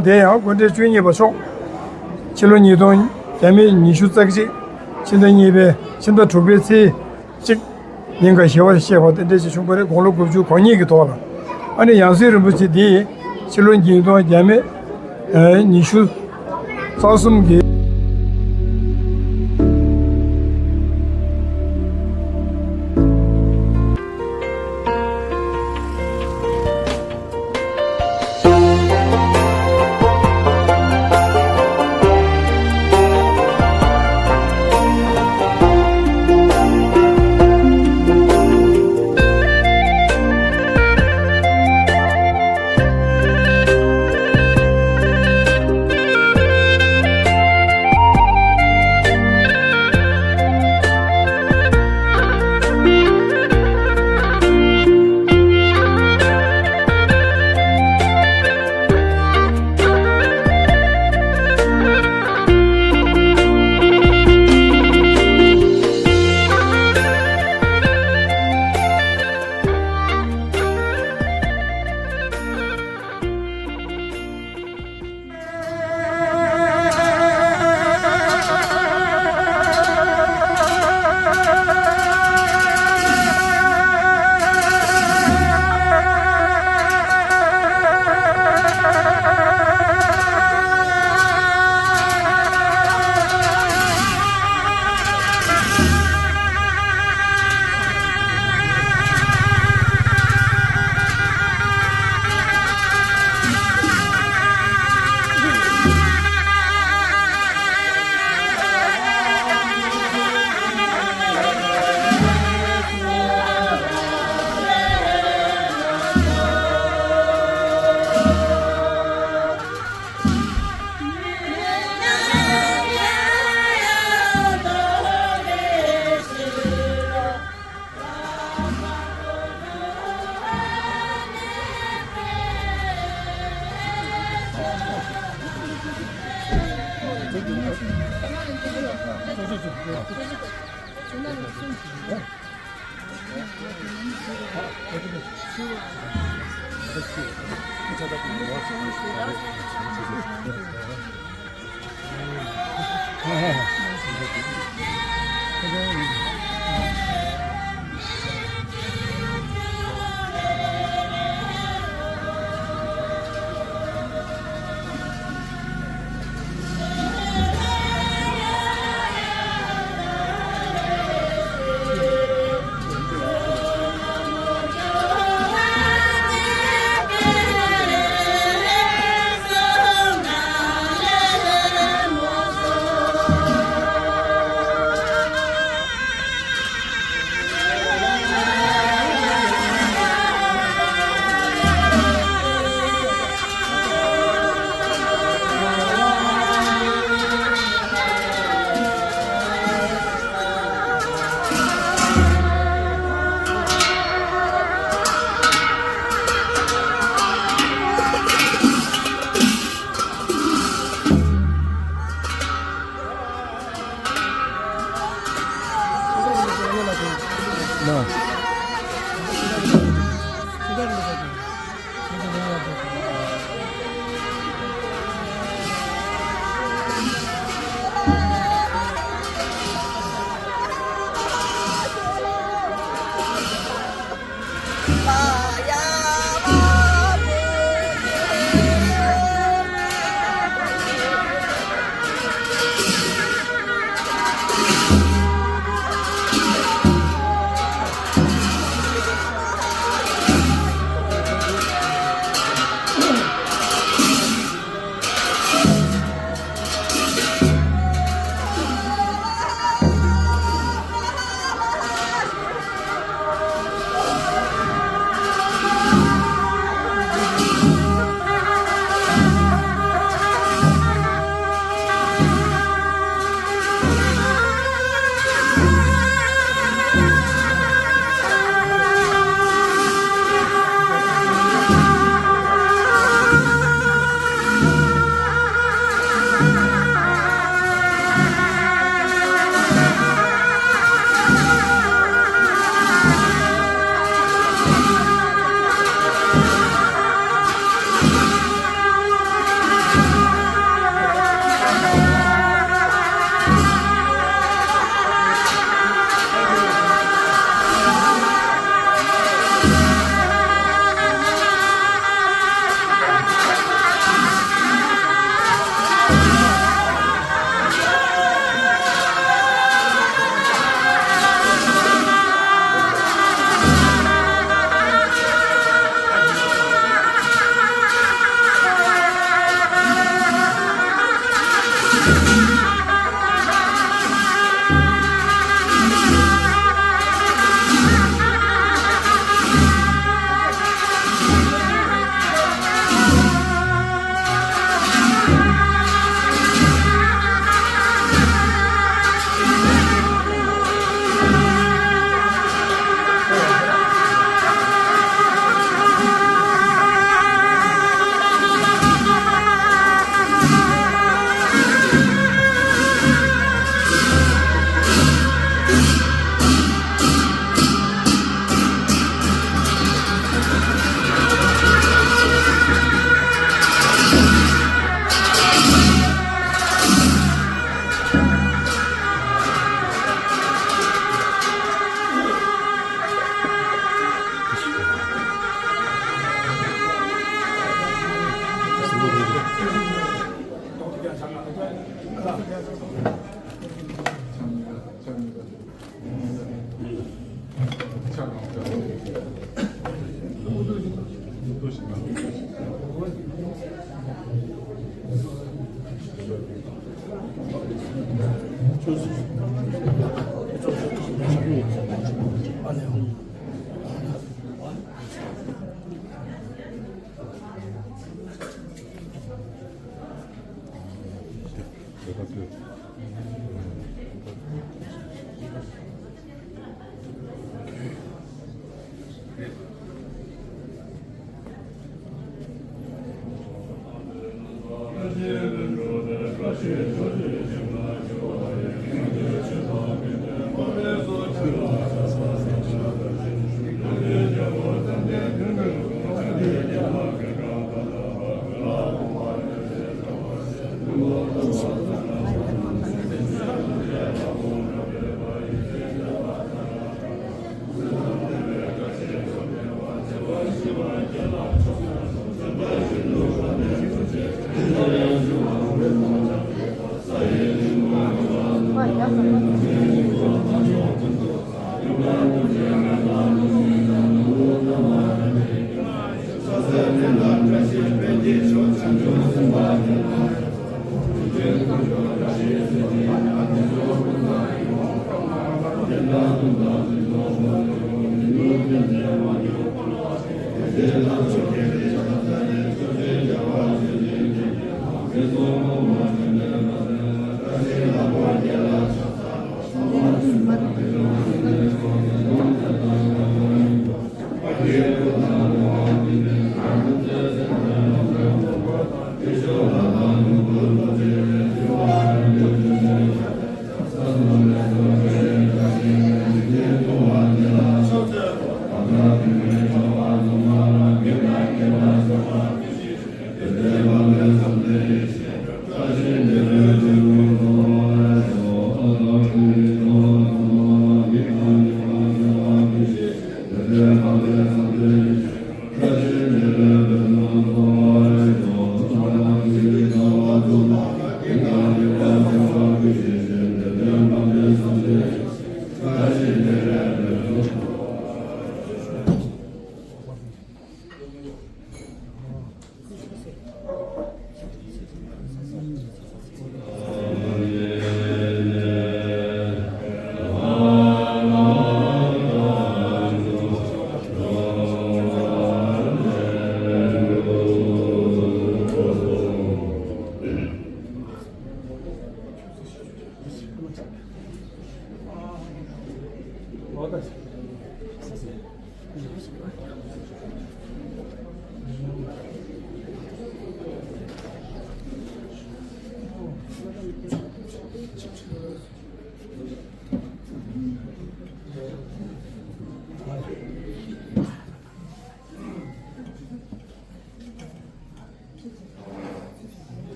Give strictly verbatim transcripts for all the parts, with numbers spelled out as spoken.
དེ་ཡང་དགོན་སྡེ་བཅུ་གཉིས་པ་མཆོག་ཕྱི་ལོ་ཉིས་སྟོང་བརྒྱ་མེད་ཉི་ཤུ་རྩ་གཅིག་ཕྱི་ཟླ་གཉིས་པའི་ཕྱི་ཟླ་དྲུག་པའི་ཚེས་གཅིག་ཉིན་ག་ཞི་བ་གཤེགས་པ་དེ་འདྲ་ཞིག་བྱུང་བ་རེད། དགུང་ལོ་དགུ་བཅུ་གོ་གཉིས་ཀྱི་ཐོག་ལ། ཨ་ནི་ཡང་སྲིད་རིན་པོ་ཆེ་འདི་ཕྱི་ལོ་ཉིས་སྟོང་བརྒྱ་མེད་ཉི་ཤུ་རྩ་གསུམ་གྱི།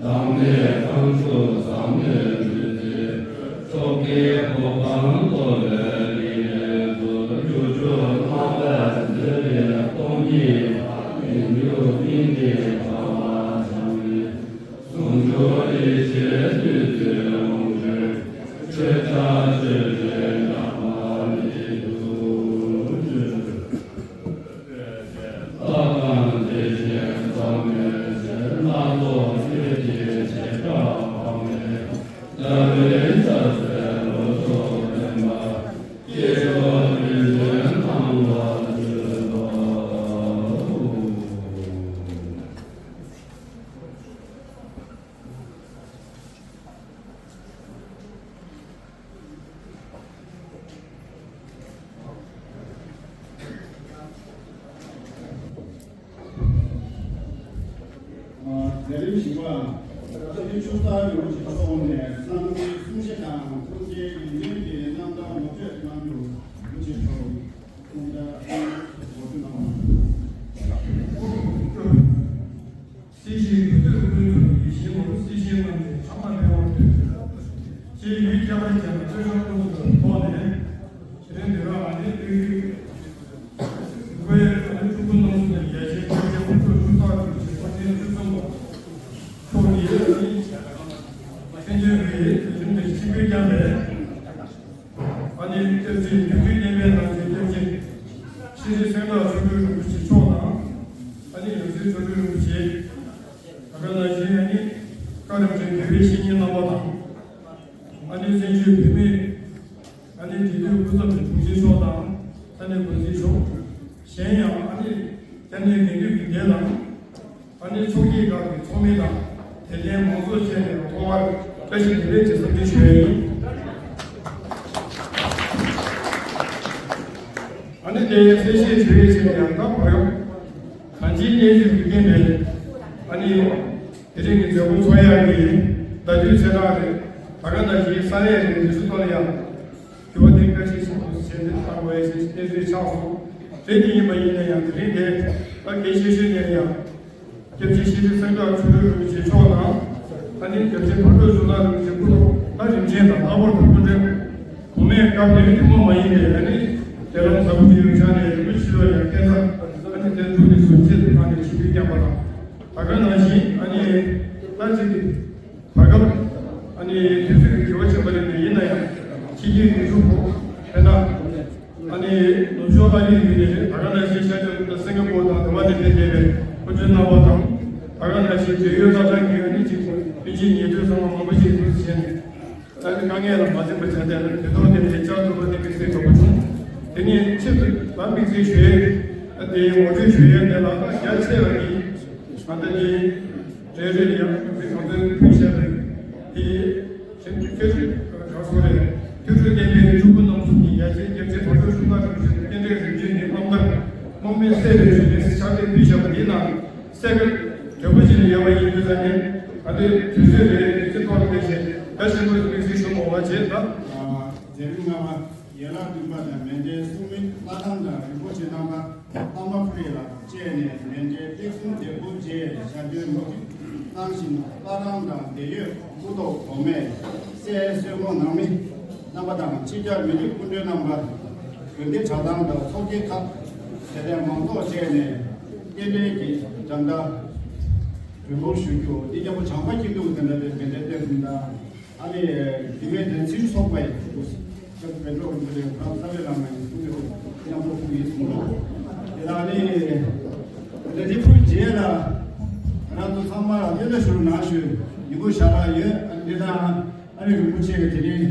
དང་པའི་ཁམས་སུ་ཟག་མེད་ལུས་རྩལ། ཚོགས་ཀྱི་གོ་འཕང་མཐོ་བའི་གླིང་ལས་སུ། རྒྱུ་སྦྱོར་སྣང་བས་མཛེས་པའི་སྟོང་ཉིད་ལ། སྟོང་ཉིད་ཉིད་དུ་སྨིན་ཏེ་འཆར་བར་བྱ་བའི། ཟུང་འཇུག་ཡེ་ཤེས་བདུད་རྩིའི་ལོངས་སྤྱོད། ཆོས་རྒྱལ་སྤྱོད་ལྡན་འཇམ་དཔལ་ཉིད་དུ་གྱུར། མཛད་རིམ་བཞི་པ། ཆོས་ཆུ་གསར་ཡོངས་ཀྱི་ཐོག་ནས་གསང་བའི་གསུང་བཤད་དང་ཐུགས་རྗེའི་ཡོན་ཏན་གྱི་རྣམ་ཐར་ངོ་སྤྲོད་གནང་རྒྱུ་རིན་པོ་ཆེ་མཆོག་སྐུ་ཕྲེང་ངོ་སྤྲོད་གནང་བ། སྲིད་ཞིའི་བུ་ཐོས་ཀུན་འབྱུང་ཡིད་བཞིན་ནོར། སྲིད་ཞིའི་ངང་ལས་ཕྲ་མ་འཕེལ་བར་འདོད། ཅེས་ཡུལ་ཁྱད་པར་ཅན་ལ་ཆོས་ཕྱོགས་ཀུན་ཏུ་ཐོག་ནས། དེ་རིང་འདི་རང་ཨ་ནི་ཏིང་རིག་འདུལ་བའི་ཨ་ནི་སྤྲུལ་སྐུ་རྣམ་གསུམ་ལས་རྒྱལ་ཆེན་སྐྱབས་རྗེ་དབུ་ཕྱུག་ཆུ་སྟག་འབྲུག་རྗེ་ཁོ་ཚོའི་ཆོས་ཚོགས་མཆོག་གིས་ཨ་ནི་བཙན་བྱོལ་གྱི་རིམ་གྱིས་ཆིབས་བསྒྱུར་བསྐྱངས་པའི་ཨ་ནི་སྐྱབས་རྗེ་རྒྱུད་སྐུལ་བསྟན་པའི་གནང་སྦྱིན་སྐྱབས་རྗེ་ཤེས་རིག་སེང་སྟག་ཆོས་སྒྲོན་རིན་པོ་ཆེ་མཆོག་དང་། ཨ་ནི་ཡང་སྲིད་ཆོས་སྒྲོན་རིན་པོ་ཆེ། ད་ག་ནང་བཞིན་ཨ་ནི་བཀའ་དྲིན་ཅན་དགེ་བའི་བཤེས་གཉེན་རྣམ་པ་དང་། ཨ་ནི་བཙན་བྱོལ་བོད་མིའི་ཨ་ནི་དེ་དུས་སྐུ་ཚབ་ཀྱི་དྲུང་ཆེ་མཆོག་དང་། ས་གནས་འགོ་འཛིན་མཆོག་གཞན་ཡང་ཨ་ནི་སྐྱབས་གནས་དགེ་འདུན་གྱི་སྡེ་དང་། ཨ་ནི་ཚོགས་སྐྱིད་ཁག་གི་ཚོགས་མི་དང་དད་ལྡན་མང་ཚོགས་བཅས་ནས་ཐོག་མར་བཀྲ་ཤིས་བདེ་ལེགས་ཀྱི་འཚམས་འདྲི་ཞུ་ཡས་ཡིན། ཨ་ནི་དེ་གསལ་བཤད་ཞུ་ཡས་ཆེད་ཡང་དག་བར་གང་ཅིའི་གནས་ཚུལ་གྱི་རྐྱེན་པས་ཨ་ནི་དེ་རིང་གི་མཛད་སྒོ་འཚོགས་ཡག་གི་ཟླ་དུས་ཚེས་གྲངས་རེད། ད་ག་ནང་བཞིན་ས་གནས་རེ་རེ་སུ་ཐོག་ལ་ཡང་དུས་བ་དེ་བཀྲ་ཤིས་ཆེན་པོ་བྱས་ཏེ་བཏང་དགོས་ཡ་ཞིག་གནས་ཚུལ་ཆགས་སོང་། རེད་དེ་ཡིན་པ་ཡིན་ན་ཡང་དེ་རིང་དེ་ད་གལ་ཆེ་ཤོས་དེ་ཡང་སྐྱབས་རྗེ་ཤེས་རིག་སེང་སྟག་ཆོས་སྒྲོན་རིན་པོ་ཆེ་མཆོག་དང་། ཨ་ནི་སྐྱབས་རྗེ་ཕ་རོལ་གཞུང་ལ་རིན་པོ་ཆེ་སྐུ་ཐོག་ད་རིམ་བྱོན་དང་ལྷག་པར་དུ་སྐུ་ཕྲེང་གོང་མའི་སྐབས་དེ་ཐུན་མོང་མ་ཡིན་པའི་ཨ་ནི་དེ་རིང་ཟབ་པོ་ཆེའི་ཆ་ནས་རིན་པོ་ཆེ་ལ་ཡང་སྐལ་བཟང་ཨ་ནི་དེ་ཐུགས་ནས་གསུང་ཆེད་དུ་བཏང་ནས་ཆིབས་བསྒྱུར་བསྐྱངས་པ་དང་། ད་ག་ནང་བཞིན་ཨ་ནི་ད་ཅིག་བར་སྐབས་ཨ་ནི་དུས་ཚོད་ཀྱི་འགྱུར་བ་ཕྱིན་པ་རེད་དེ་ཡིན་ན་ཡང་ཕྱི་རྒྱལ་ཡུལ་གྲུ་བོ་དཔེར་ན་ཨ་ནི་ནུབ་ཕྱོགས་ཨ་རིའི་ཡུལ་ནས་རེད། ད་ག་ནང་བཞིན་ཤར་ཕྱོགས་སིང་ག་པོར་དང་དེ་བ་ནས་ཕེབས་བསྡད་པའི་སྐུ་མགྲོན་རྣམ་པ་དང་། ད་ག་ནང་བཞིན་འབྲེལ་ཡོད་བླ་བྲང་གི་ཨ་ནི་ཅིག་པིན་ཆེན་ཉེ་དུ་ཚང་མ་མང་པོ་ཞིག་འདུག་ཟེར་ནས། ད་ནི་དཀའ་ངལ་ལ་མ་འཛེམས་པ་བྱས་ཏེ་དུས་ཐོག་དེ་ནས་བཅར་ཐུབ་པ་དེ་དམིགས་བསལ་དགའ་པོ་བྱུང་། དེ་ནས་ཆེད་དུ་ད་དམིགས་བསལ་ཞུ་ཡས་དེ་ངོ་སྤྲོད་ཞུ་ཡས་དེ་ལ་ད་རྒྱ་ཆེ་བ་གི་ང་ད་ནི་རེ་རེ་ཡང་དེ་གང་ཚོད་ཕུལ་བྱས་པའི་དེ་ཁྱེད་ཁྱེད་ཚོས་ག་སོ་རེད། ཐོས་གྲོལ་བསྟན་པའི་སྤྲུལ་སྐུ་རྣམ་གསུམ་གྱི་ཡ་གྱལ་སྐྱབས་རྗེ་དོལ་པོའི་གསུང་ཐང་རིན་པོ་ཆེ་རྟེན་འབྲེལ་རིམ་བྱོན་གྱི་རྣམ་ཐར་རྨོངས་མེད་གསལ་བའི་ཞུ་ལན་ཕྱག་ལས་ཕུལ་བཞག་པ་འདི་ནང་། གསལ་ཁ་དོད་པོ་ཅན་ཡོད་པ་ཡིན་དུས་ཙང་ནས་ད་ལྟའི་དུས་ཚོད་རེད། དུས་ཚོད་ཐོག་ལ་བལྟས་བྱས་ད་ཞིབ་པོ་དམིགས་བསལ་ཞུ་མ་དགོས་པ་བྱས། ད་མཛད་རིམ་ལྔ་པ་ཡན་ལག་བདུན་པ་དང་མཎྜལ་སྲུང་མའི་བླ་བྲང་དང་རིན་པོ་ཆེ་རྣམ་པ་པདྨ་ཕུར་རི་ལ་བཅས་ནས་མཎྜལ་ཏེག་གསུམ་འདེགས་འབུལ་རྗེས་ཞལ་འདོན་ནོར་འཁྲུལ་གནང་བཞིན་བླ་བྲང་དང་འབྲེལ་ཡོད་སྐུ་ཐོག་གོང་མས་སྲས་གསོལ་ངོ་གནང་མི་རྣམ་པ་དང་ཕྱི་རྒྱལ་མི་རིགས་སྐུ་མགྲོན་རྣམ་པ། དགོན་སྡེ་གྲྭ་ཚང་དང་ཚོགས་སྡེ་ཁག་དད་ལྡན་མང་ཚོགས་བཅས་ནས་རྟེན་འབྲེལ་གྱི་འགྲམ་ལྟ་གྲོས་མོལ་ཞུ་རྒྱུ་འདི་མཉམ་པོ་བྱམས་པ་སྐྱིད་སྡུག་དེ་འདྲ་བའི་མི་སྡེ་སྟོན་ཟིན་དང་ཨ་ནི་དེ་མེད་དོན་ཚིག་ཚོགས་པའི་སྐབས་བོད་འགྲོ་གི་རེད། ཁ་ས་བའི་ལམ་ཡིན་གསུང་ཡོད་མཉམ་པོ་ཕུལ་ཡིན་གསུང་རོགས། དེ་ལ་ཨ་ནི་དེ་འདྲ་འདི་ཕུལ་རྗེས་ལ་ང་རང་ཚོ་ཚང་མ་ལ་གནས་ལ་ཞུ་རོགས་གནང་ཞུ། ལས་འགུལ་བཞག་པ་ཡོད། ཨ་ནི་ད་ཨ་རི་རིན་པོ་ཆེ་གི་དེ་རིང་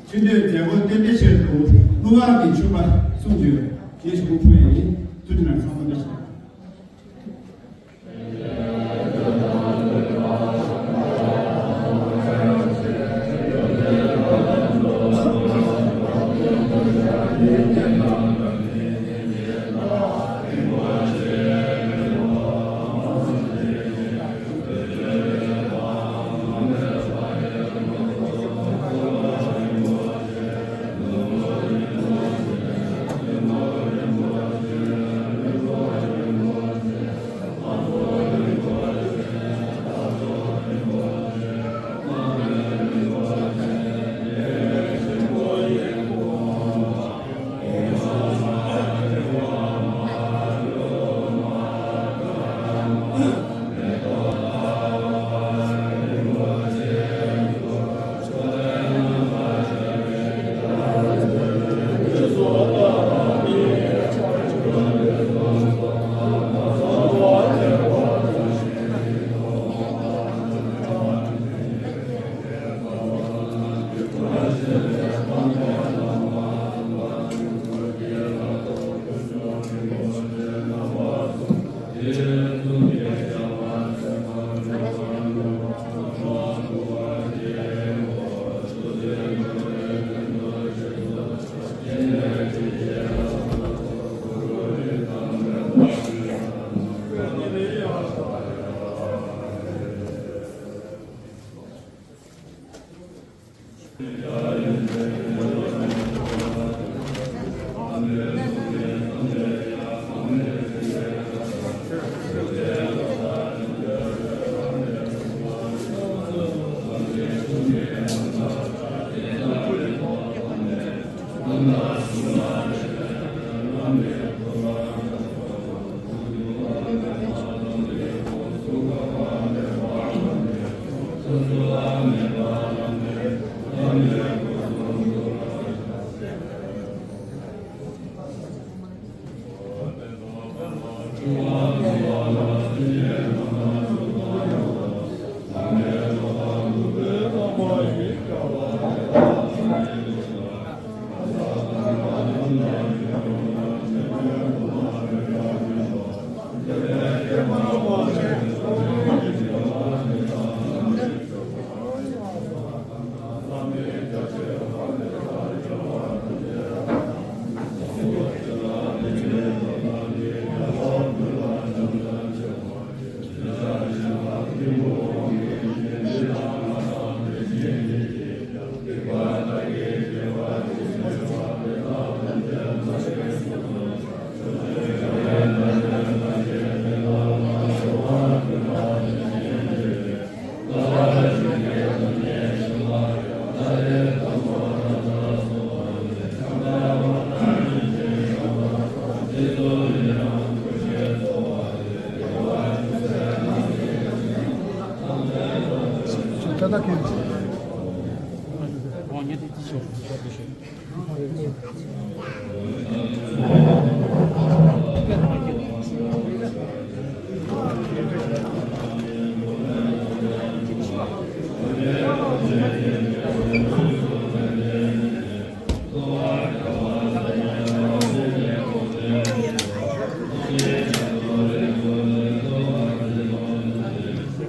ཆེས་མཐོའི་མཛད་སྒོ་རྟེན་འབྲེལ་ཆེད་དུ་བསླུ་བ་གི་མཆོད་པ་གསུངས་ཡོད། ཞེས་ཞུ་སྒོ་ཕུལ་ཡ་ཡིན། ཐུགས་རྗེ་གནང་། ཚང་མ་བཀྲ་ཤིས་བདེ་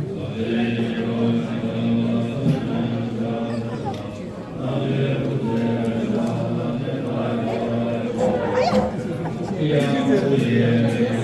ལེགས།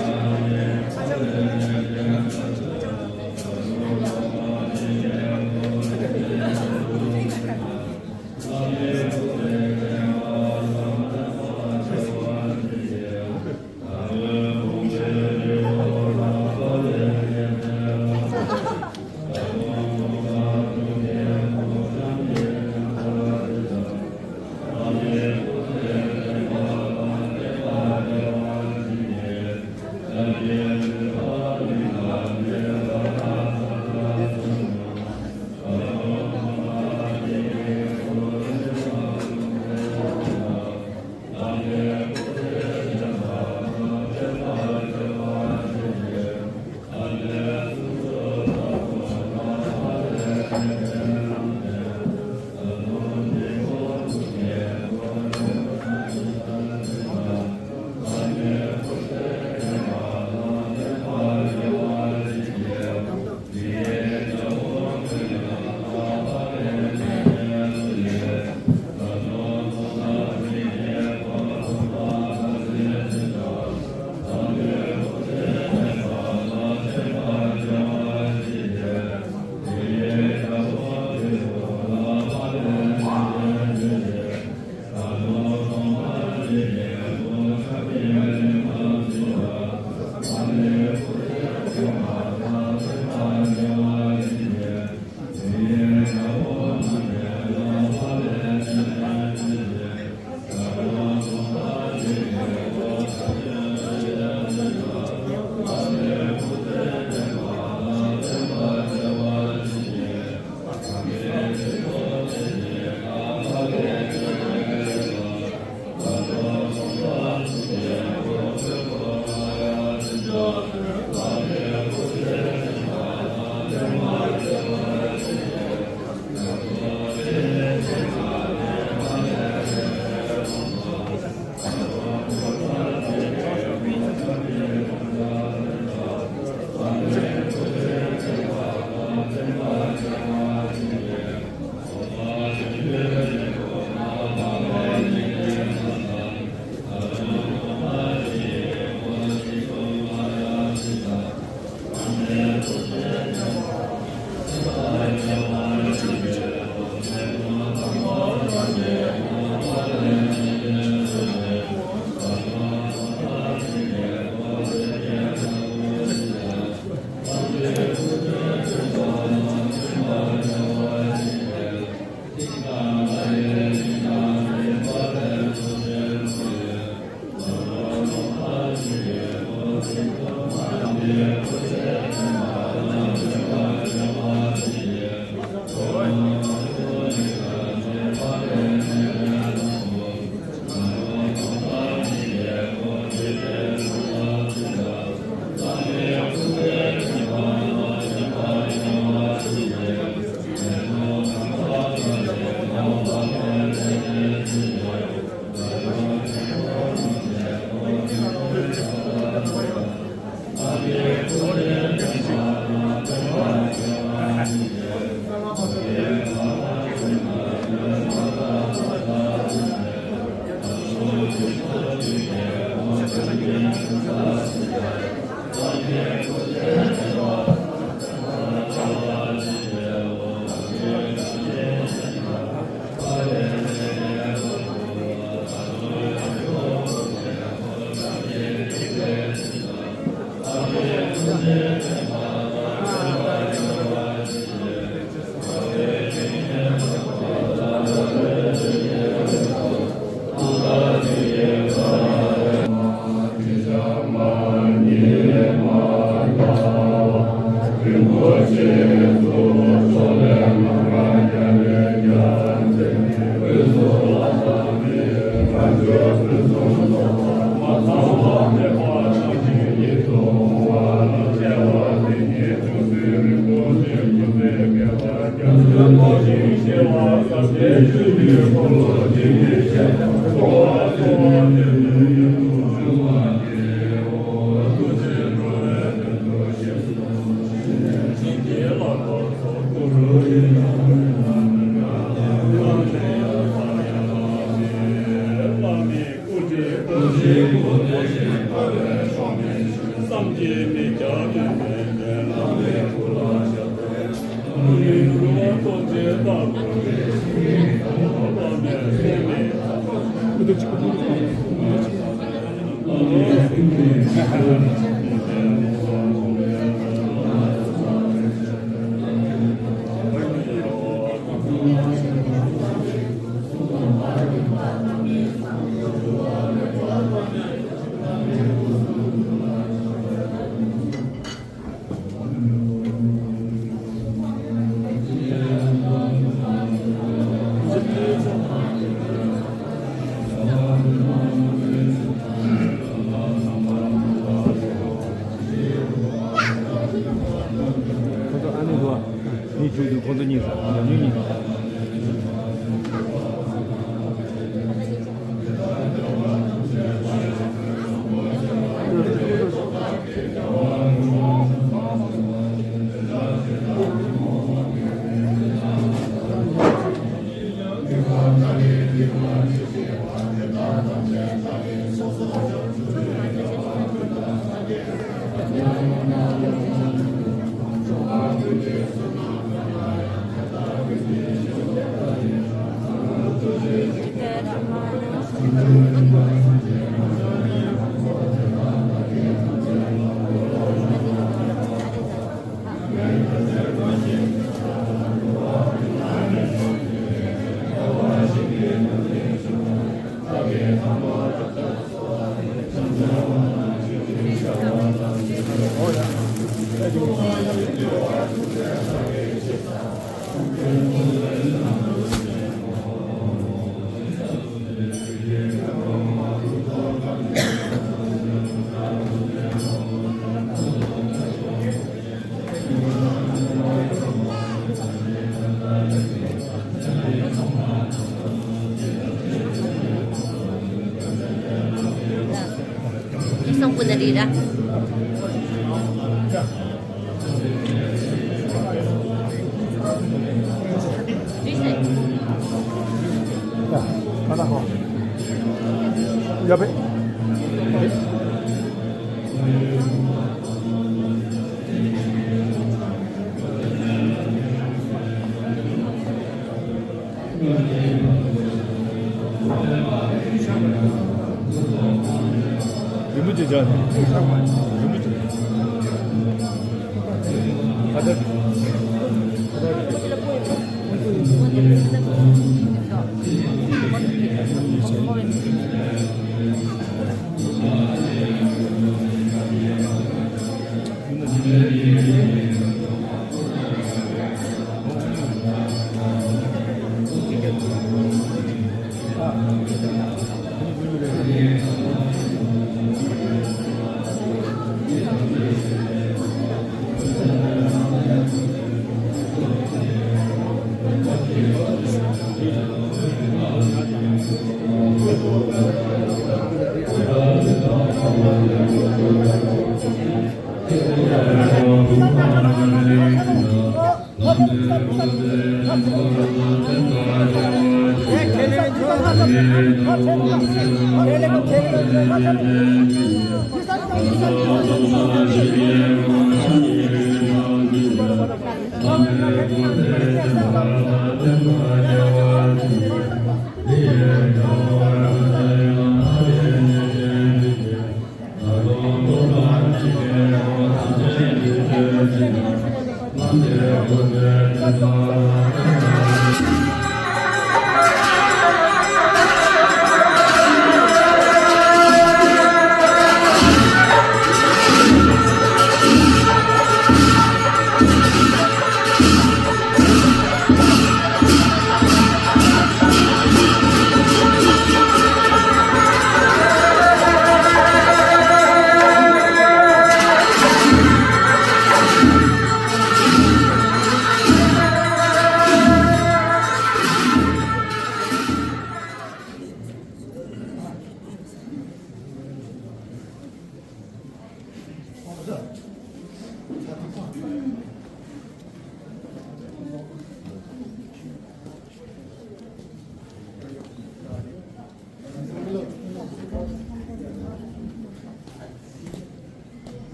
ཁོ་ཚོ་ཨ་ནེ་འདུག་ཨ། ནི་ཆུང་དུས་ཁོ་ཚོ་གཉིས་སུ་ཉུང་ཉུང་གཉིས། རིན་པོ་ཆེ་བྱ་ནས། རིན་པོ་ཆེ། ཁ་བཏགས། ཁ་བཏགས།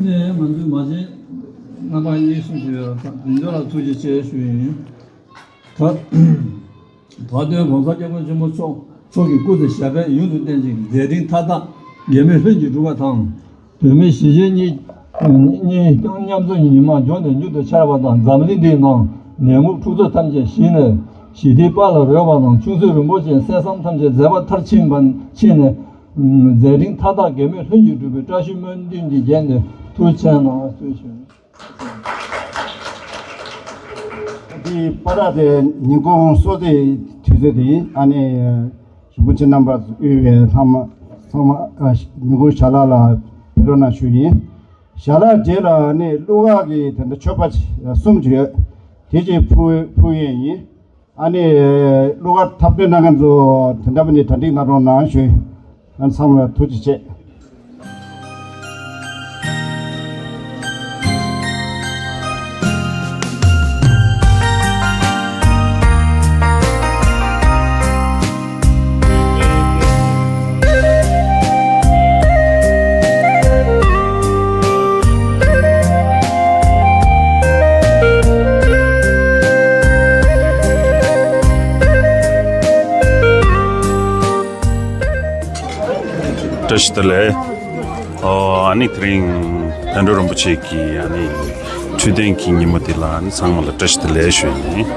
དེ་ནས་ང་ཚོའི་མ་བྱན་རྣམ་པ་གཉིས་གསུམ་ཞིག་ཡོད། དེ་ཚོ་ལ་ཐུགས་རྗེ་ཆེ་ཞུ་ཡིན། ད་ད་དུང་༸གོང་ས་༸སྐྱབས་མགོན་ཆེན་པོ་མཆོག་མཆོག་གི་སྐུ་ཚེ་ཞབས་པད་ཡུན་དུ་བརྟན་ཅིང་མཛད་འཕྲིན་མཐའ་དག་འགལ་མེད་ལྷུན་གྱིས་གྲུབ་པ་དང་། བོད་མི་གཞིས་བྱེས་གཉིས་གཉིས་ཀྱང་མཉམ་འཛོམས་ཀྱི་ཉི་མ་མགྱོགས་ནས་མྱུར་དུ་འཆར་བ་དང་། འཛམ་གླིང་འདིའི་ནང་ནད་འབུབ་འཁྲུག་རྩོད་ཐམས་ཅད་ཞི་ནས་ཞི་བདེའི་དཔལ་ལ་རོལ་བ་དང་། ཆུ་སྲིན་རིན་པོ་ཆེའི་གསེར་ཟམ་ཐམས་ཅད་མཛད་པ་མཐར་ཕྱིན་པ་ཕྱིན་ནས་མཛད་འཕྲིན་མཐའ་དག་འགལ་མེད་ལྷུན་གྱིས་གྲུབ་པའི་བཀྲ་ཤིས་སྨོན་འདུན་གྱི་རྒྱན་དུ་ཐུགས་ཆེ་གནང་ཞུ་ཞུ། འདི་པ་ར་དེ་ཉིན་གུང་གསོལ་ཚིགས་དུས་ཚོད་དེ་ཡིན། ཨ་ནི་རིན་པོ་ཆེ་རྣམ་པ་དབུས་པའི་ལྷག་མ་ཚང་མ་ཉིན་གུང་ཞལ་ལག་ལ་ཕེབས་རོགས་གནང་ཞུ་ཡིན། ཞལ་ལག་རྗེས་ལ་ནི་གླུ་གར་གྱི་དེ་འདྲ་མཆོད་པ་གསུམ་ཅིག་ཡོད། དེ་གཅིག་ཕུལ་ཕུལ་ཡས་ཡིན། ཨ་ནི་གླུ་གར་འཁྲབ་སྟོན་གནང་མཁན་ཚོ་དེ་འདྲ་པ་ནི་གྲ་སྒྲིག་གནང་རོགས་གནང་ཞུ། ཨ་ཚང་མ་ལ་ཐུགས་རྗེ་ཆེ། བཀྲ་ཤིས་བདེ་ལེགས། ཨོ་ཨ་ནི་དེ་རིང་དལ་འགྲོ་རིན་པོ་ཆེ་གི་ཨ་ནི་འཕྲོད་བསྟེན་གྱི་ཉིན་མོ་འདི་ལ་ཨ་ནི་ཚང་མ་ལ་བཀྲ་ཤིས་བདེ་ལེགས་ཞུ་ཡིན།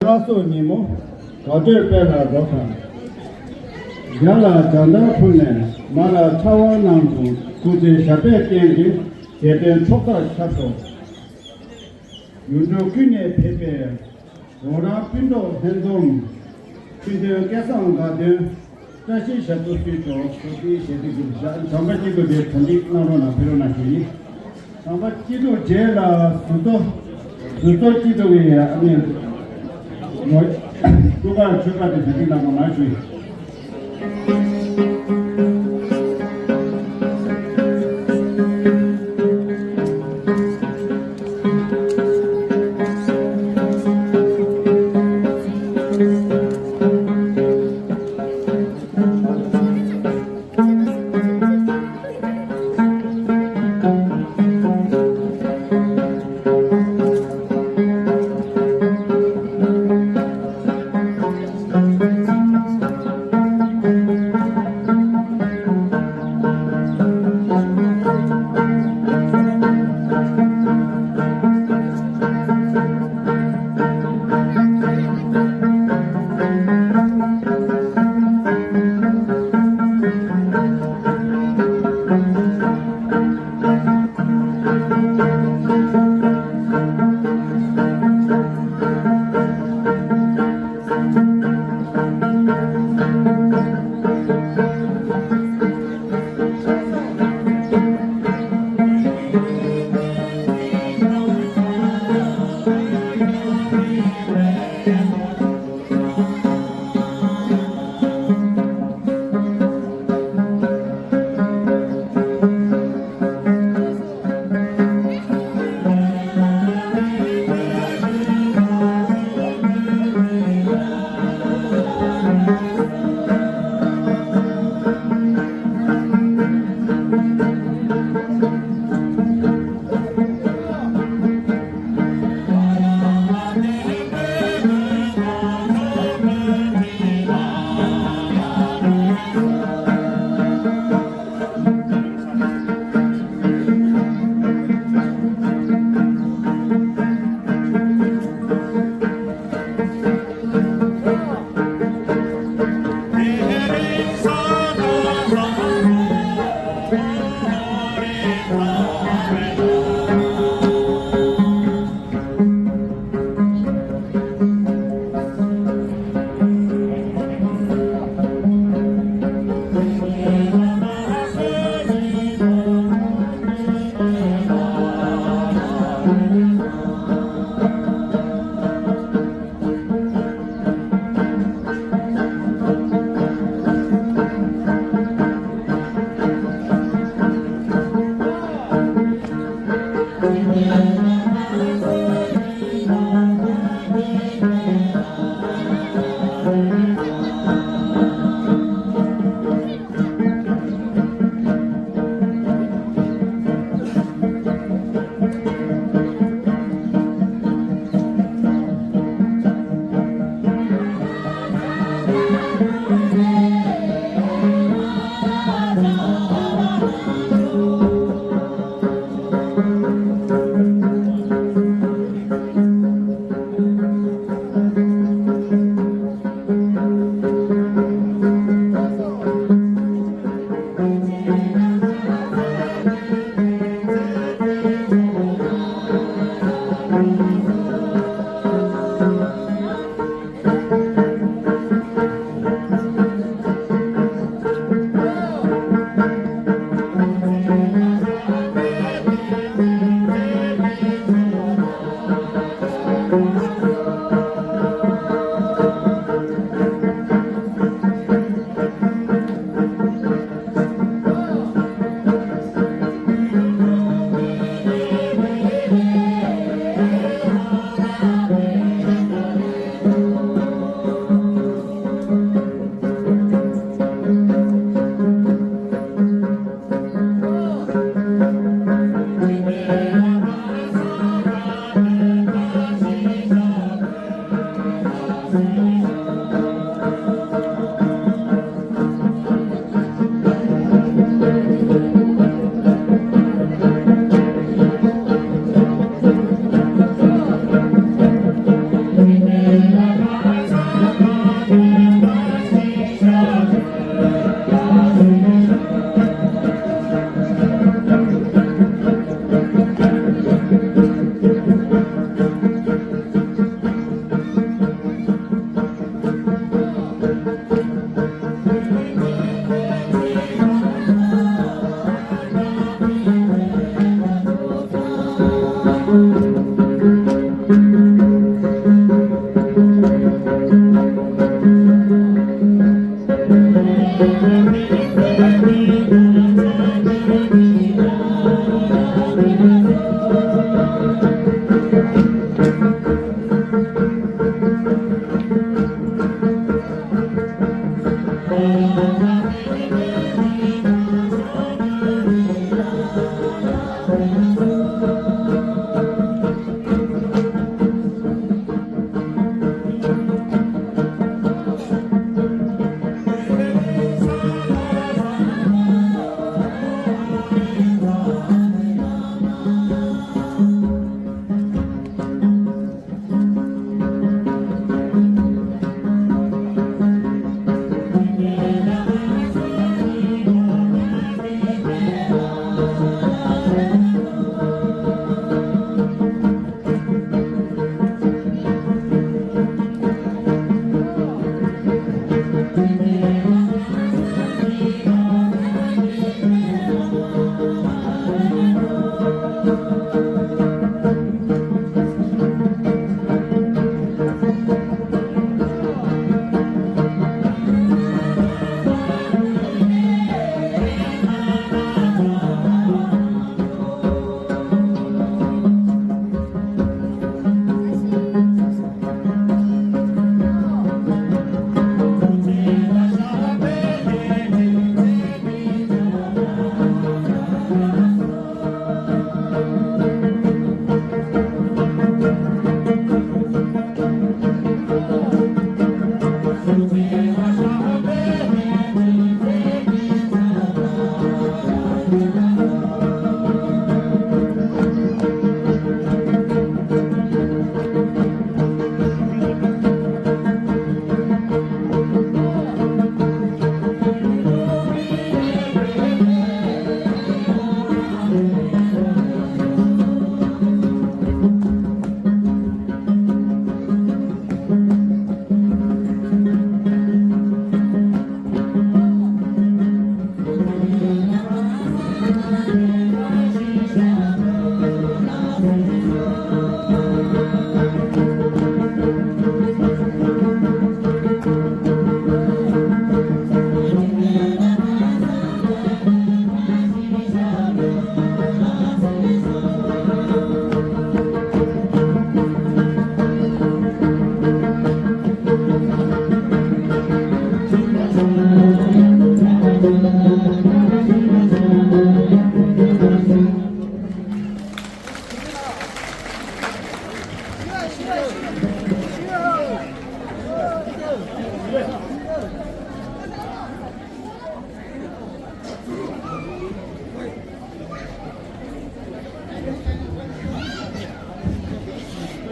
ཕ་སོགས་ཉིན་མོ་དགའ་སྤྲོའི་དཔལ་ལ་རོལ་དང་། རྒྱ་ལ་རྒྱ་མདའ་ཕུལ་ནས་མ་ལ་ཕྲ་བ་གནང་བྱུང་། སྐུ་ཚེ་ཞབས་པད་བརྟན་ཅིང་རྒྱལ་ཕན་ཕྱོགས་མཐར་ཁྱབ་ཤོག་ཡུལ་གྲུ་ཀུན་ནས་ཕེབས་པའི་རོགས་རམ་སྤུན་གྲོགས་ལྷན་འཛོམས། ཆོས་དོན་སྐལ་བཟང་དགའ་སྟོན། བཀྲ་ཤིས་ཞབས་ཏོག་སྩོལ་ཤོག་སོགས་ཀྱི་ཞལ་འདེབས་ཀྱི་བྱ་བྱམས་པ་སྐྱིད་སྡུག་དེ་གྲ་སྒྲིག་གནང་རོགས་གནང་། ཕེབས་རོགས་གནང་ཞུ་ཡིན། བྱམས་པ་སྐྱིད་སྡུག་རྗེས་ལ་གཟུགས་གཙོ་གཟུགས་གཙོ་སྐྱིད་སྡུག་གི་ཨ་ནི་ངོ་སྐུ་པར་མཆོད་པ་དེ་གྲ་སྒྲིག་གནང་རོགས་གནང་ཞུ་ཡིན།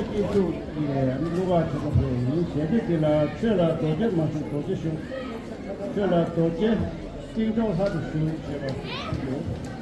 སྐྱེས་ཕྲུག་གི་གླུ་གར་ཚོགས་པ་ཡིན། ཞལ་འདེབས་འདི་ལ་ཆོས་ལ་རྡོ་རྗེ་མ་ཞུགས་རྡོ་རྗེ་ཞུགས། ཆོས་ལ་རྡོ་རྗེ་སྟེང་འཇོག་ལྷ་དུ་ཞུགས་ཞེས་པ་ཞིག་ཡོད།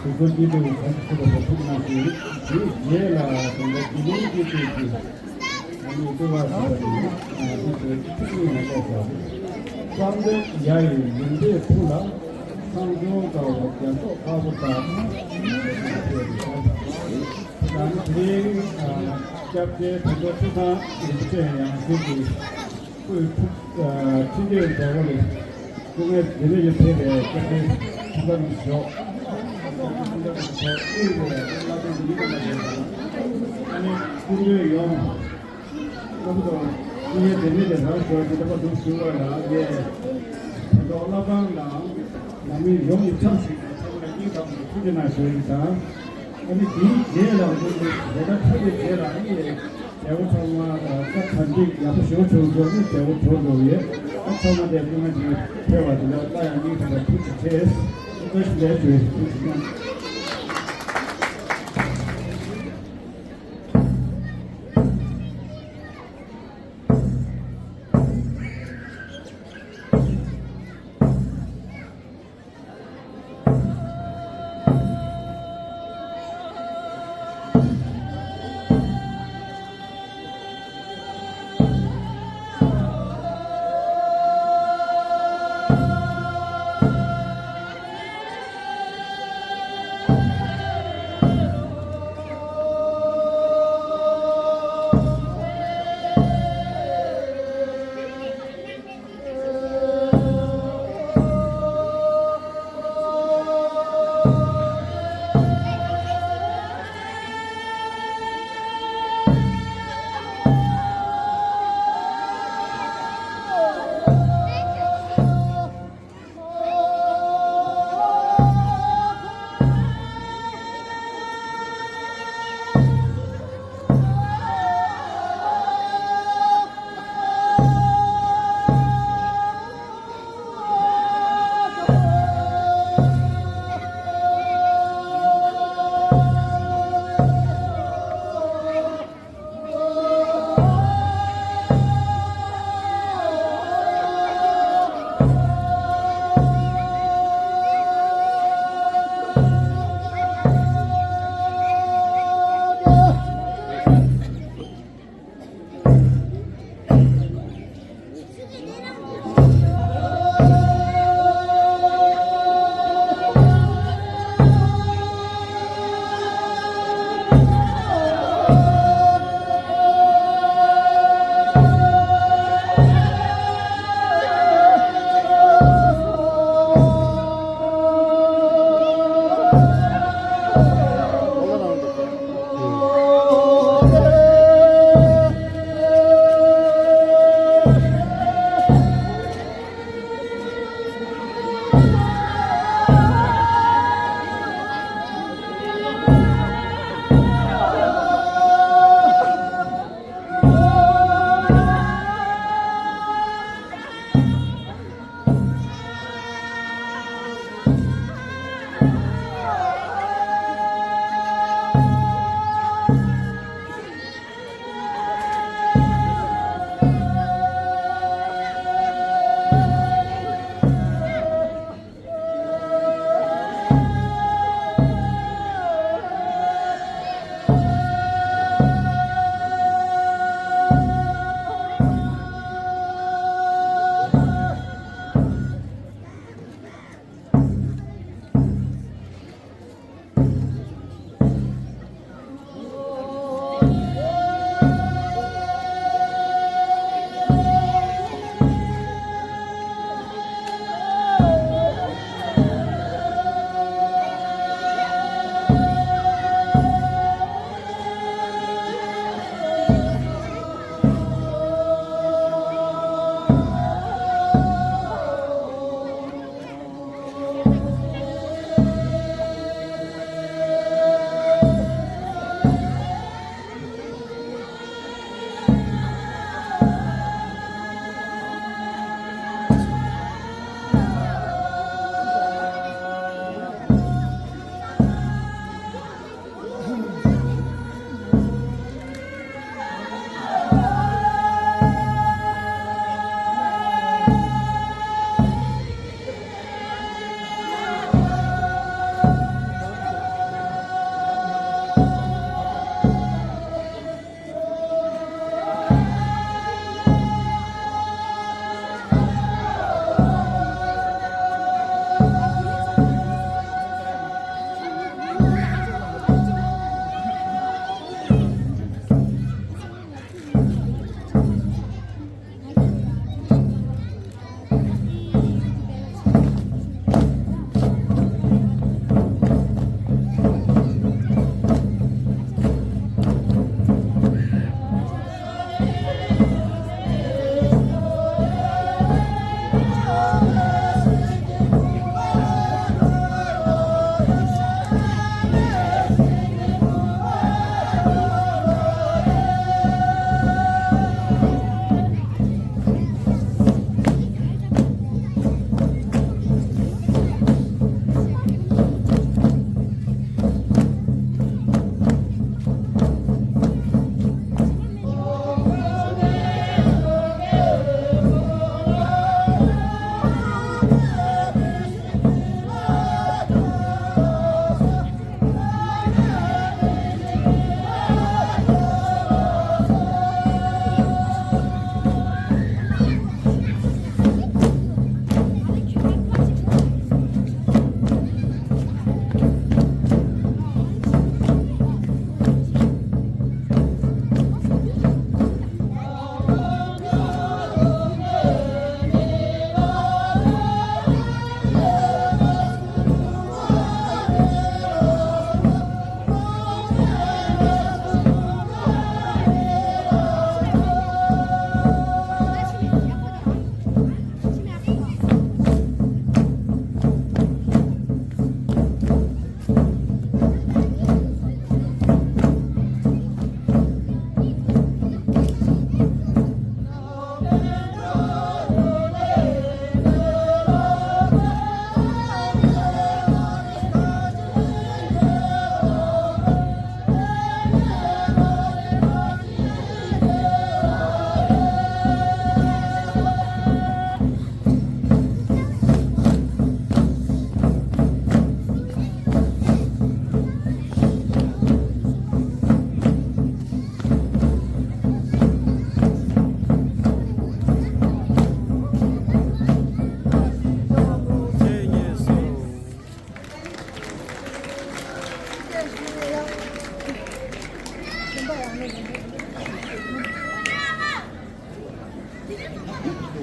སོ་སོ་སྐྱིད་སྡུག་གང་ཐུབ་པ་ཐུབ་གནང་ཞིང་། དེའི་རྗེས་ལ་དམ་པ་དགེ་འདུན་གྱི་སྲས་ཀྱིས་ཨ་ནི་སྐུ་ལ་བཞུགས་པ་ནི་ཨ་ནི་ཐུགས་ཀྱི་ཐུགས་ཉིད་ནས་བསྐོར་ཞིང་། བསམ་གཏན་ཡ་ཡི་ཡོན་ཏན་ཕུགས་ལ་ཚངས་སྐྱོང་དཀར་པོ་རྒྱ་མཚོ་དཀར་པོ་ལྟར། ད་ནི་དེ་རིང་ཨ་སྐྱབས་རྗེ་དོན་གྲུབ་ཐུབ་བསྟན་རིན་པོ་ཆེ་ཡང་སྲིད་ཀྱི་སྐུའི་ཐུགས་ཨ་ཁྲི་གདན་མཛད་སྒོ་ལ་སྐུ་ངལ་འདི་ནས་ཡོད་ཕེབས་པའི་སྐྱབས་རྗེ་ཐུབ་བསྟན་ཞོགས། ཐུབ་བསྟན་ཞོགས་ཨུ་ཡོད་པའི་བླ་བརྟན་མི་དང་བཅས་པ། ཨ་ནི་སྐུ་མགྲོན་ཡོངས། སྐུ་མགྲོན་སྐུ་ངལ་འདི་ནས་ཀྱང་རང་ཞོགས་ཀྱི་ལྟ་བ་འདུག་ཞུ་བ་ལ་ངས་ཕན་ཐོགས་བླ་བྲང་ལ་ནང་མི་ཡོངས་ཀྱི་ཕྱག་ཞུས་ནས་ཚང་མ་ལ་སྙིང་ཐག་པ་ནས་ཐུགས་རྗེ་གནང་ཞུ་ཡི་དང་། ཨ་ནི་དེའི་རྗེས་ལ་འདི་ནི་ལས་ཀ་ཚར་བའི་རྗེས་ལ་ཨ་ནི། རྒྱལ་པོ་ཚང་མ་ལ་ས་ག་འགྲིག་ཡག་པོ་ཞེ་པོ་བྱུང་འགྲོ་ནི་རྒྱལ་པོ་གྲོངས་འགྲོ་ཡོད། ཨ་ཚང་མ་དེ་སྐུ་ངལ་གྱིས་ཕེབས་པ་དེ་ལ་སླར་ཡང་སྙིང་ཐག་པ་ཐུགས་རྗེ་ཆེ། བཀྲ་ཤིས་བདེ་ལེགས་ཞུ། ཐུགས་རྗེ་ཆེ།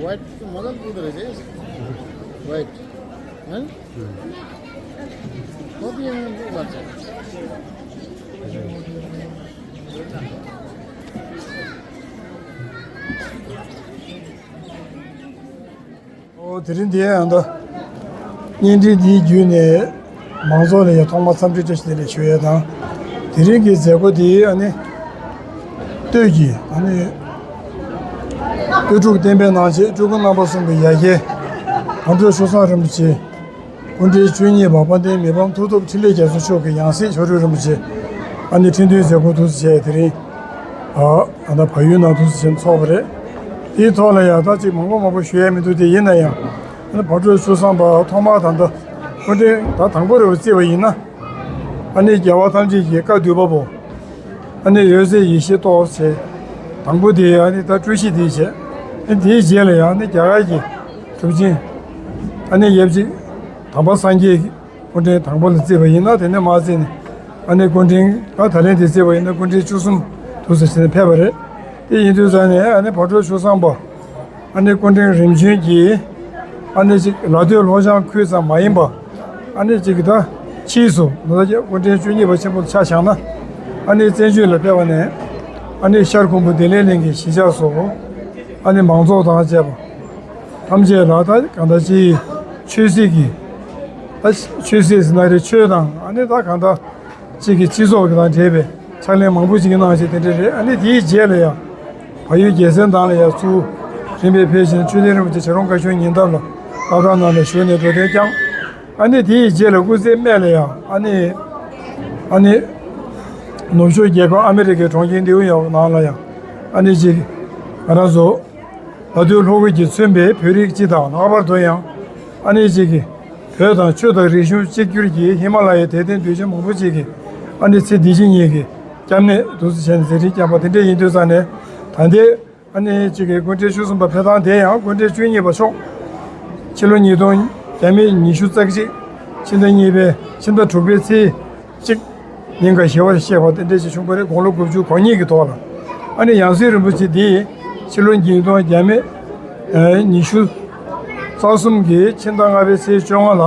वाइट मजाले पुग्दो रहेछ है। वाइट, है? कति यहाँ पुग्छ? ཨོ། དེ་རིང་འདི་ཡང་ད་བརྙན་འཕྲིན་འདིའི་བརྒྱུད་ནས་མང་ཚོགས་ལ་ཡང་ཐོག་མར་འཚམས་འདྲི་བཀྲ་ཤིས་བདེ་ལེགས་ཞུ་ཡས་དང་། དེ་རིང་གི་མཛད་སྒོ་འདི་ཨ་ནི་སྟོད་ཀྱི་ཨ་ནི་སྟོད་འབྲུག་བསྟན་པའི་ནང་ཆེན་སྤྲུལ་སྐུ་རྣམ་པ་གསུམ་གྱི་ཡ་གྱལ་བགྲོ་གླེང་ཆོས་བཟང་རིན་པོ་ཆེ། སྐུ་ཕྲེང་བཅུ་གཉིས་པ་དཔལ་ལྡན་མི་ཕམ་མཐུ་སྟོབས་འཕྲིན་ལས་རྒྱ་མཚོ་མཆོག་གི་ཡང་སྲིད་ཕྱག་རོལ་རིན་པོ་ཆེ། ཨ་ནི་ཁྲི་འདོན་མཛད་སྒོ་འདུག་སེ་བྱས་དེ་རིང་ཨ་ད་བལ་ཡུལ་ནང་འདུག་སེ་བྱས་ཚོགས་པ་རེད། དེའི་ཐོག་ལ་ཡང་ད་ཅིག་མང་པོ་མང་པོ་ཞུ་ཡས་མི་འདུག་དེ་ཡིན་ན་ཡང་ཨ་ནི་བགྲོ་གླེང་ཆོས་བཟང་པ་ཐོག་མར་ད་ལྟ་སྐུ་ཕྲེང་ད་དང་པོ་རེད་བ་བརྩིས་པ་ཡིན་ན། ཨ་ནི་རྒྱལ་བ་ཐམས་ཅད་ཀྱི་བཀའ་བསྡུས་པ་པོ། ཨ་ནི་འོད་གསལ་ཡེ་ཤེས་ཏོག་ཙམ། དང་པོ་དེ་ཨ་ནི་ད་སྤྲུལ་གཞི་དེ་བྱས། ཨ་ནི་དེའི་རྗེས་ལ་ཡང་ཨ་ནི་རྒྱ་གར་གྱི་གྲུབ་ཆེན་ཨ་ནི་ཡབ་གཅིག་དམ་པ་སངས་རྒྱས་ཀྱི་སྐུ་ཕྲེང་དང་པོ་ལ་བརྩིས་པ་ཡིན་ན། དེ་ནས་མར་བརྩིས་ནས་ཨ་ནི་སྐུ་ཕྲེང་ད་ད་ལན་དེ་བརྩིས་པ་ཡིན་ན་སྐུ་ཕྲེང་བཅུ་གསུམ་དུ་ཟེར་ནས་ཕེབས་པ་རེད། དེ་ཡིན་དུས་ཙང་ནས་ཨ་ནི་བགྲོ་གླེང་ཆོས་བཟང་པ། ཨ་ནི་སྐུ་ཕྲེང་རིམ་བྱོན་གྱི་ཨ་ནི་ཅིག་ལ་སྟོད་ལྷོ་བྱང་ཁུལ་ཙམ་མ་ཡིན་པ། ཨ་ནི་ཅིག་ད་ཕྱིས་སུ་ད་ལྟ་སྐུ་ཕྲེང་བཅུ་གཉིས་པ་ཆེན་པོ་ཆ་བཞག་ན། ཨ་ནི་བཙན་བྱོལ་ལ་ཕེབས་པ་ནས་ཨ་ནི་ཤར་ཁུམ་བུ་བདེ་ལེགས་གླིང་གི་གཞིས་ཆགས་སུ་ཨ་ནི་མང་ཚོགས་དང་བཅས་པ་ཐམས་ཅད་ལ་ད་གང་ལྟར་ཅིག་ཆོས་སྲིད་ཀྱི་ད་ཆོས་སྲིད་ཟེར་ན་རེད། ཆོས་དང་ཨ་ནི་ད་གང་ལྟར། གཅིག་གི་སྤྱི་ཚོགས་ཀྱི་དང་འབྲེལ་བའི་ཕྱག་ལས་མང་པོ་ཞིག་གནང་བྱས་དེ་འདྲ་རེད། ཨ་ནི་དེའི་རྗེས་ལ་ཡང་བལ་ཡུལ་རྒྱལ་མཚན་ཐང་ལ་ཡང་ཚུར་རིམ་པས་ཕེབས་ཤིང་མཆོད་རྟེན་རིན་པོ་ཆེ་བྱ་རུང་བཀའ་ཆོས་ཉེ་འདབས་ལ་བླ་བྲང་ནང་ལ་བཞུགས་ནས་འགྲོ་དོན་བསྐྱངས། ཨ་ནི་དེའི་རྗེས་ལ་སྐུ་ཚེ་སྨད་ལ་ཡང་ཨ་ནི་ཨ་ནི་ནུབ་ཕྱོགས་རྒྱལ་ཁབ་ཨ་མི་རི་ཀའི་གྲོང་ཁྱེར་ནིའུ་ཡོག་ནང་ལ་ཡང་ཨ་ནི་ཅིག་ང་རང་ཚོ་ལ་སྟོད་ལྷོ་ཁུལ་གྱིས་མཚོན་པའི་བོད་རིགས་སྤྱི་དང་ལྷག་པར་དུ་ཡང་ཨ་ནི་ཅིག་གི་བོད་དང་ཆོས་དང་རིག་གཞུང་གཅིག་གྱུར་གྱི་ཧི་མ་ལ་ཡའི་དད་ལྡན་གདུལ་བྱ་མང་པོ་ཅིག་གིས་ཨ་ནི་ཚེ་འདི་ཕྱི་གཉིས་ཀྱི་སྐྱབས་གནས་འདུག་སེ་བྱས་ནས་མཛད་འཕྲིན་བསྐྱངས་པ་དེ་འདྲ་ཡིན་དུས་ཙང་ནས། ད་ལྟའི་ཨ་ནི་ཅིག་གི་སྐུ་ཕྲེང་བཅུ་གསུམ་པ་ཕེབས་སྟངས་དེ་ཡང་སྐུ་ཕྲེང་བཅུ་གཉིས་པ་མཆོག་ཕྱི་ལོ་ཉིས་སྟོང་བརྒྱ་མེད་ཉི་ཤུ་རྩ་གཅིག་ཕྱི་ཟླ་གཉིས་པའི་ཕྱི་ཟླ་དྲུག་པའི་ཚེས་གཅིག་ཉིན་ག་ཞི་བར་གཤེགས་པ་དེ་འདྲ་ཞིག་བྱུང་བ་རེད། དགུང་ལོ་དགུ་བཅུ་གོ་གཉིས་ཀྱི་ཐོག་ལ། ཨ་ནི་ཡང་སྲིད་རིན་པོ་ཆེ་འདི་ཕྱི་ལོ་ཉིས་སྟོང་བརྒྱ་མེད་ཉི་ཤུ་རྩ་གསུམ་གྱི་ཕྱི་ཟླ་ལྔ་པའི་ཚེས་བཅོ་ལྔ་ལ་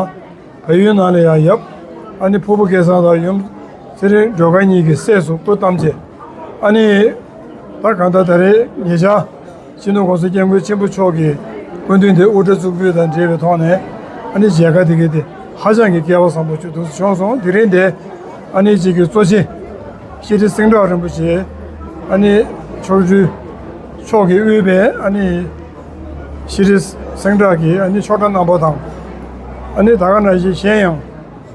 བལ་ཡུལ་ནང་ལ་ཡང་ཡབ་ཨ་ནི་ཕུར་བུ་སྐལ་བཟང་དང་ཡུམ་ཚེ་རིང་སྒྲོལ་དཀར་གཉིས་ཀྱི་སྲས་སུ་སྐུ་བལྟམས་བྱས། ཨ་ནི་ད་གང་ལྟར་ད་རེས་ཉེ་ཆར་སྤྱི་ནོར་༸གོང་ས་༸སྐྱབས་མགོན་ཆེན་པོ་མཆོག་གི་སྐུ་མདུན་དེ་དབུ་སྐྲ་བཙུགས་འབུལ་དང་འབྲེལ་བའི་ཐོག་ནས་ཨ་ནི་མཇལ་ཁ་དེ་གའི་དེ་ཧ་ཅང་གི་སྐལ་བ་བཟང་པོ་ཅིག་འདུག་སེ་བྱུང་སོང་། དེ་རིང་དེ་ཨ་ནི་ཅིག་གི་གཙོ་ཆེ་ཤེས་རིག་སེང་བྲག་རིན་པོ་ཆེ་ཨ་ནི་མཆོག་སྤྲུལ་མཆོག་གིས་དབུས་པའི་ཨ་ནི་ཤེས་རིག་སེང་བྲག་གི་ཨ་ནི་ཆོས་གྲྭ་རྣམ་པ་དང་། ཨ་ནི་ད་ག་ནང་བཞིན་གཞན་ཡང་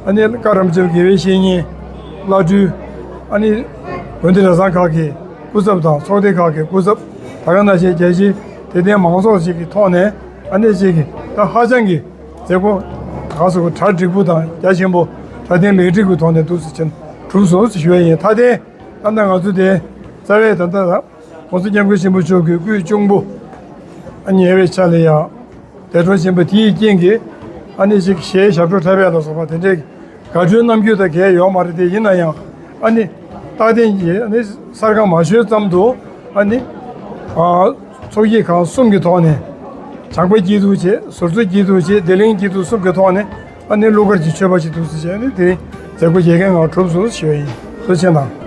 ཨ་ནི་བཀའ་དྲིན་ཆེ་དགེ་བའི་བཤེས་གཉེན། བླ་སྤྲུལ། ཨ་ནི་དགོན་སྡེ་གྲྭ་ཚང་ཁག་གི་སྐུ་ཚབ་དང་ཚོགས་སྡེ་ཁག་གི་སྐུ་ཚབ། ད་ག་ནང་བཞིན་རྒྱལ་སྤྱིའི་དད་ལྡན་མང་ཚོགས་ཤིག་གི་ཐོག་ནས་ཨ་ནི་ཅིག་གི་ད་ཧ་ཅང་གི་མཛད་སྒོ་ག་སོ་གྲ་འགྲིག་པོ་དང་རྒྱ་ཆེན་པོ་སྲ་བརྟན་ལེགས་འགྲིག་གི་ཐོག་ནས་འདུག་སེ་བྱས་གྲུབ་སོང་ཞེས་ཞུ་ཡ་ཡིན། ད་ལྟའི་ད་ལྟ་ང་ཚོ་དེ་རྩ་བའི་ད་ལྟ་༸གོང་ས་༸སྐྱབས་མགོན་ཆེན་པོ་མཆོག་གི་སྐུའི་གཅུང་པོ་ཨ་ཉེ་བའི་ཆ་ལ་ཡང་འདས་གྲོངས་ཕྱིན་པ་དེའི་རྐྱེན་གྱིས་ཨ་ནི་ཅིག་གཞས་ཞབས་བྲོ་འཁྲབ་ཡ་ལ་སོགས་པ་དེ་འདྲའི་དགའ་སྤྲོའི་རྣམ་འགྱུར་དང་གང་ཡང་ཡོད་མ་རེད། དེ་ཡིན་ན་ཡང་ཨ་ནི་རྟག་བརྟན་གྱི་ཨ་ནི་གསར་ཁང་མ་ཞུས་ཙམ་དུ་ཨ་ནི་ཨ་ཚོགས་སྐྱིད་ཁང་གསུམ་གྱི་ཐོག་ནས་བྱམས་པ་སྐྱིད་སྡུག་བྱས། ཟུར་འཛུལ་སྐྱིད་སྡུག་བྱས། བདེ་ལེགས་སྐྱིད་སྡུག་གསུམ་གྱི་ཐོག་ནས་ཨ་ནི་གླུ་གར་གྱི་མཆོད་པ་ཞིག་འདུག་སེ་བྱས་ནས་དེ་མཛད་སྒོ་རྒྱལ་ཁའི་ངང་གྲུབ་སོང་ཞུ་བ་ཡིན། ཐུགས་རྗེ་ཆེ་གནང་།